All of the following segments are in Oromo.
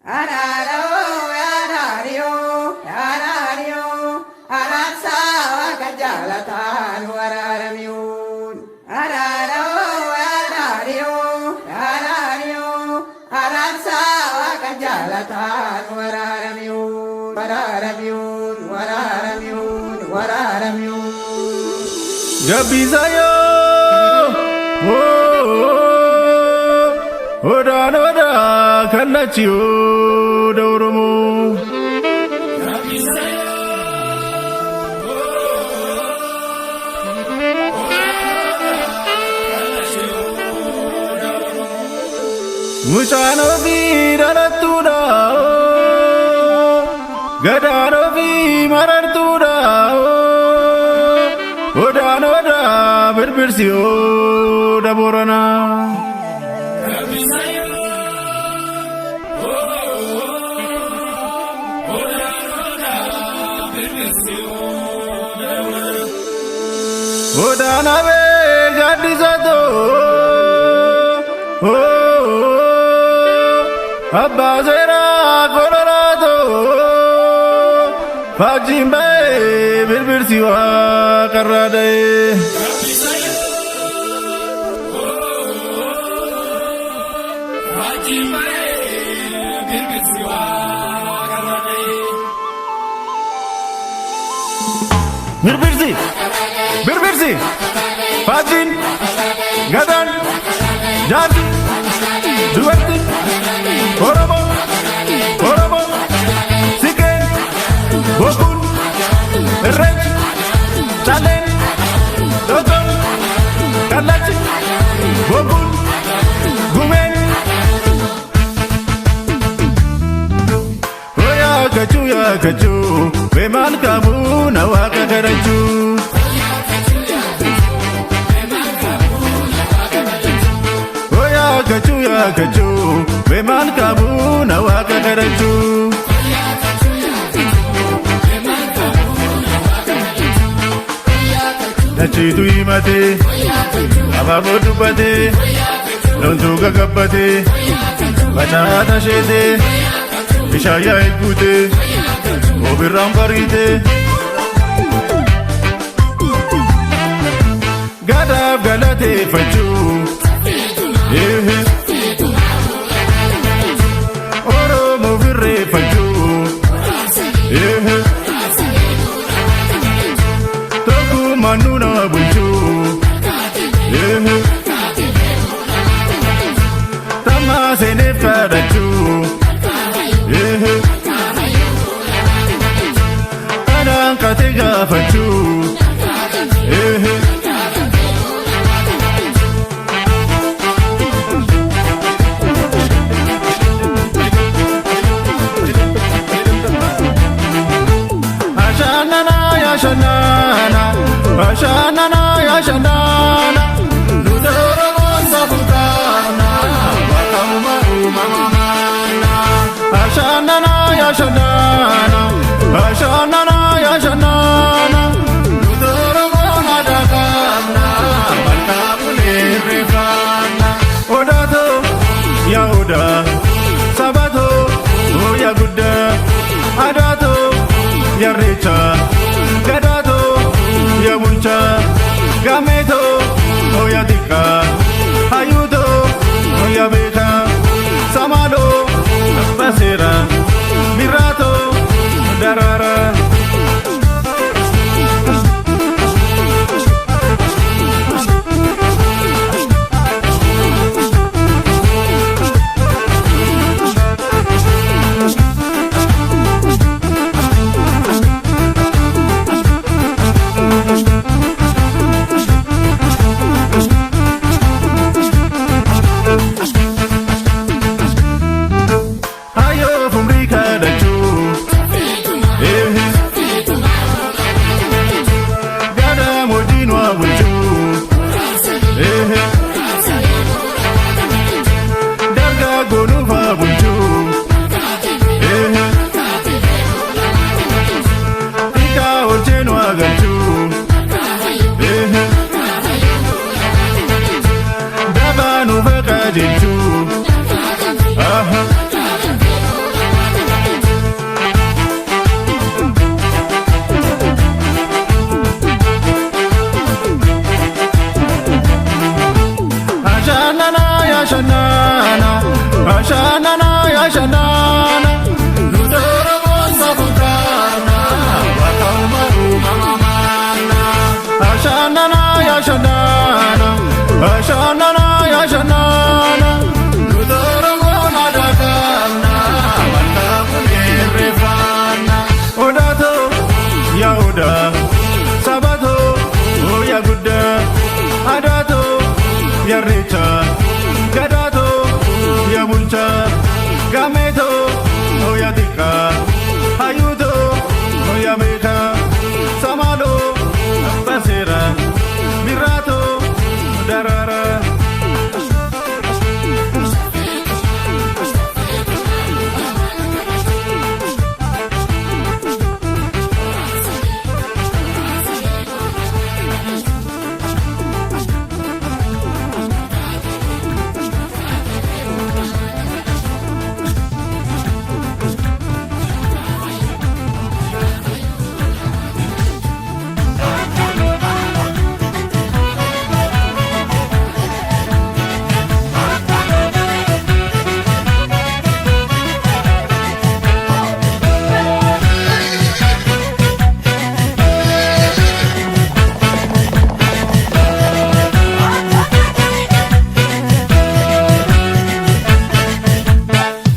Araaroo araariyoo araariyoo araarsaa waaqa jaalataan waraaramiyoon. Araaroo araariyoo araariyoo araarsaa waaqa jaalataan waraaramiyoon. Waraaramiyoon waraaramiyoon waraaramiyoon. Gabbisayoo odaan odaa kallachi oda Oromoo. Mucaan ofii dhalattuudha gadaan ofii marartuudha odaan odaa birbirsi oda Booranaa. Odaan abee gaaddisa too abbaa seeraa koloraatoo faajjiin ba'ee birbirsi waaqarraa da'ee. Birbirsi birbirsi faajjiin gadaan jaarsi dubartiin Oromoo Oromoo siqeen bokkuun irreechi calleen dootoon kallachi bokkuun gumeen. Yaa kachuu yaa kachuu beemaan qabu na waaqa kadhachuu. Yaa kachuu yaa kachuu beemaan qabu na waaqa kadhachuu. Dachiitu himatee abaaboo dubbatee loontuu gagabbatee facaata sheetee bishaan yaa'ee guutee obirraan bariitee. Gadaaf galateeffachuu Oromoo firreeffachuu tokkummaan nuna bulchuu tammaa seeneef kadhachuu anaan qate gaafachuu. Ashanana ya shanana, ashanana ya shanana, nudoro safutana, wakauma umamana. Ashanana ya shanana, ashanana ya shanana, nudoro nadakana, malkabule rifana. Odato ya oda, sabato ya gudda, adato ya recha, gadato ya bulcha, gameto yaashanana nuti Oromoon safuu qabna waaqa uumaa maana. Ashanana yaashanana ashanana yaashanana nuti Oromoon aadaa qabna malkaa buunee irreeffanna. Odaatoo yaa odaa sabatoo yaa guddaa adaatoo yaa irreechaa gadaatoo yaa bulchaa gameetoo yaa xiqqaa hayyuutoo yaa beekaa samaaloo abbaa seeraa birraatoo daraaraa.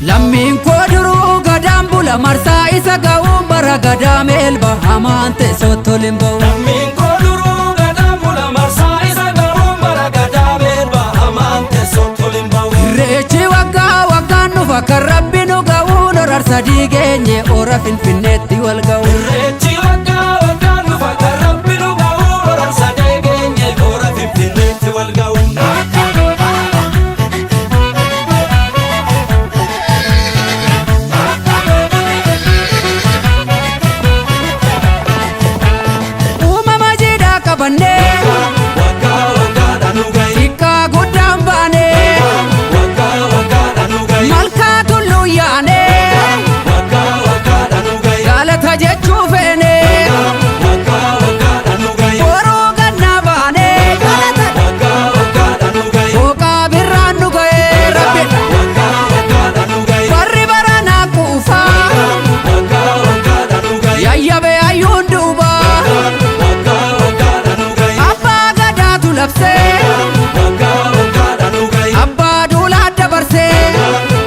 Lammiin koo duruu gadaan bula marsaa isa ga'uun bara gadaa meelba hamaan teessoo tolin ba'u. Lammiin koo duruu gadaan bula marsaa isa ga'uun bara gadaa meelba hamaan teessoo tolin ba'u. Irreechi waggaa waggaan dhufa kan rabbi nu ga'uun horar sadii geenye ora Finfinneetti wal ga'u. Irreechi waggaa waggaan dhufa kan rabbi nu ga'uun horar sadee geenye hora Finfinneetti wal ga'u. Uumama jiidhaa qabannee Waggaa waggaadhaan nu ga'i. xiqqaa guddaan baanee Waggaa waggaadhaan nu ga'i. malkaa tulluu yaanee Waggaa waggaadhaan nu ga'i. galata jechuu feenee Waggaa waggaadhaan nu ga'i. boruu gannaa baanee galata Waggaa waggaadhaan nu ga'i. booqaa birraan nu ga'ee rabbi Waggaa waggaadhaan nu ga'i. warri baranaa quufaa Waggaa waggaadhaan nu ga'i. yayyabe hayyuun duubaa Waggaa waggaadhaan nu ga'i. abbaa gadaatu labsee Waggaa waggaadhaan nu ga'i. abbaa duulaa dabarsee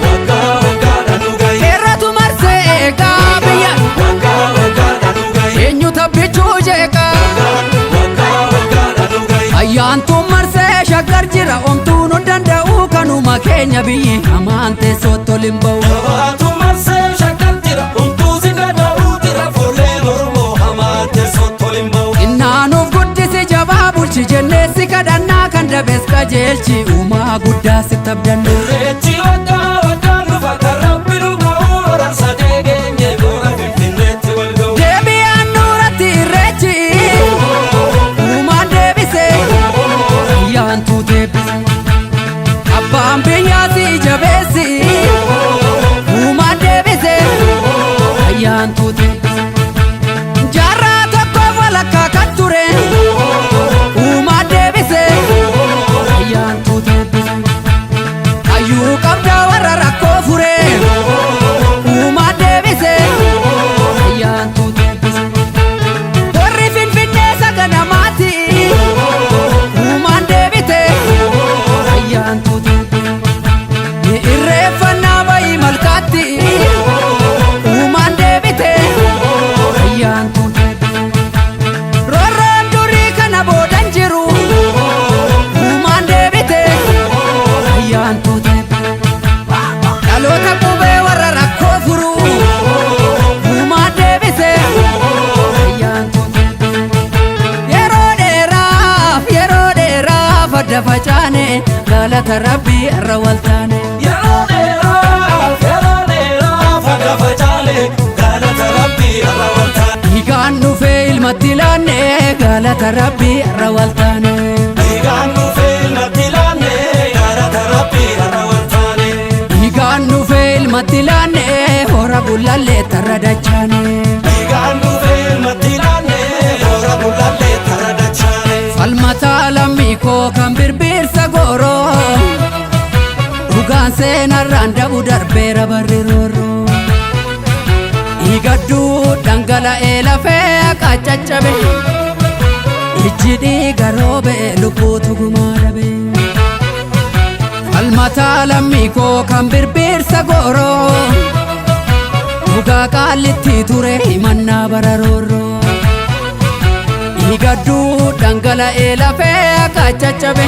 Waggaa waggaadhaan nu ga'i. heeratu marsee eegaa biyya Waggaa waggaadhaan nu ga'i. eenyu tabbichuu jeeqaa Waggaa waggaadhaan nu ga'i. ayyaantuun marsee shaggar jira omtuun hin danda'u kanuma keenya biyyi hamaan teessoo tolin ba'u. Jabaatu marsee shaggar jira homtuu si danda'uu jira fuulleen Oromoo hamaa teessoo tolin ba'u. Innaanuuf guddisi jabaa bulchi jennee si kadhannaa kan dabes qajeelchi uumaa guddaa si tabdannu. Irreechi waggaa waggaan dhufa kan rabbi nu ga'uu horar sadee geenye hora Finfinneetti wal ga'u. Deebi'aan nuuratti irreechi uumaan deebise ayyaantuu deebise abbaan biyyaa si jabeessi uumaan deebise ayyaantuu deebise jaarraa tokko walakkaa kan ture uumaan deebise ayyaantuu deebise hayyuu qabdaa warra rakkoo fure uumaan deebise ayyaantuu deebise warri finfinnee saganamaati uumaan deebite ayyaantuu deebise ni irreeffannaa bayii malkaatti uumaan deebite ayyaantuu deebise roorroon durii kana boodan jiru uumaan deebite ayyaantuu deebise dhaloota qubee warra rakkoo furu uumaan deebise ayyaantuu deebise yeroo dheeraaf yeroo dheeraaf adda facaane galata rabbii irra waltaane. Yeroo dheeraaf yeroo dheeraaf adda facaane galata rabbii irra waltaane. Dhiigaan dhufee ilmatti laanne galata rabbii irra waltaane. Dhiigaan dhufee ilmatti laanne galata rabbii irra waltaane. Dhiigaan dhufee ilmatti laanne hora bulallee tarra dachaane. Dhiigaan dhufee ilmatti laanne hora bulallee tarra dachaane. Falmataa lammii koo kan birbirsa gooroo dhugaan seenarraan dabu darbe. darbeera barri roorroo. Dhiigadduu dhangala'ee lafee akka caccabe, ijji dhiiga roobe lubbuutu gumaa dhabe. Falmataa lammii koo kan birbirsa gooroo, dhugaa qaallitti ture himannaa bara roorroo. Dhiigadduu dhangala'ee lafee akka caccabe,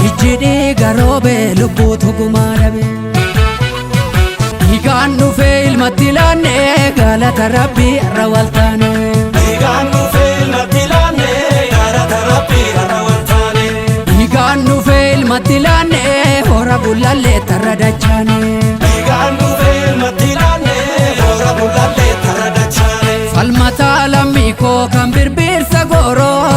ijji dhiiga roobe lubbuutu gumaa dhabe. Dhiigaan dhufee ilmatti laannee galata rabbii irra waltaane. Dhiigaan dhufee ilmatti laannee galata rabbii irra waltaane. Dhiigaan dhufee ilmatti laannee hora bulallee tarra dachaane. Dhiigaan dhufee ilmatti laannee hora bulallee tarra dachaane. Falmataa lammii koo kan birbirsa gooroo,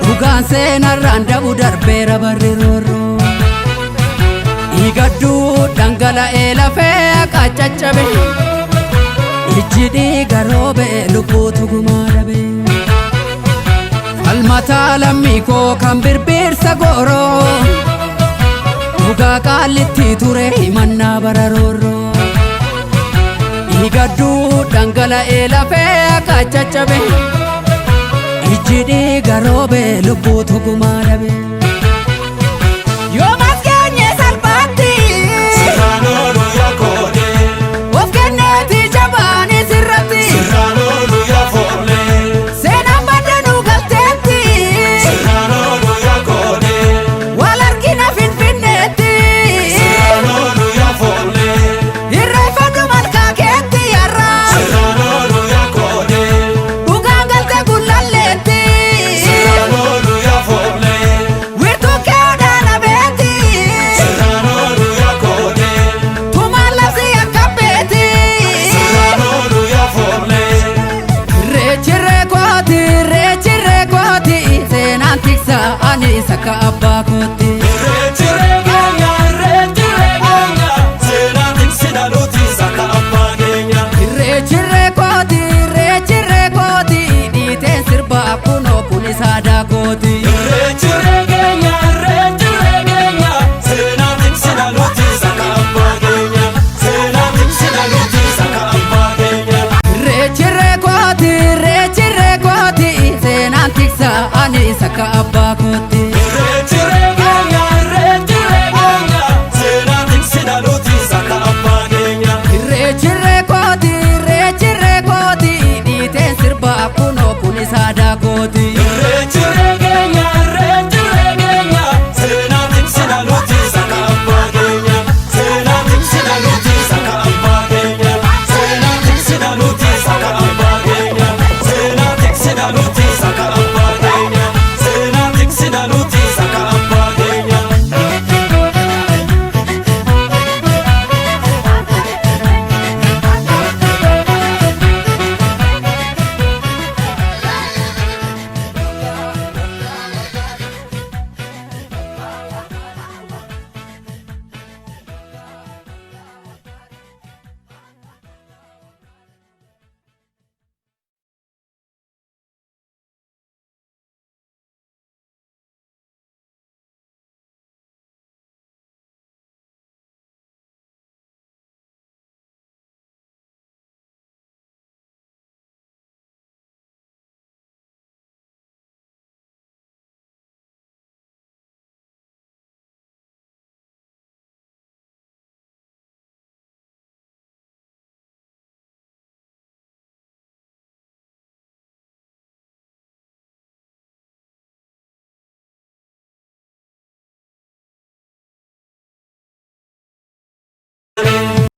dhugaan seenarraan dabu darbeera barri roorroo. Dhiigadduu dhangala'ee lafee akka caccabe, ijji dhiiga roobe lubbuutu gumaa dhabe. Falmataa lammii koo kan birbirsa gooroo, dhugaa qaallitti ture himannaa bara roorroo. Dhiigadduu dhangala'ee lafee akka caccabe, ijji dhiiga roobe lubbuutu gumaa dhabe.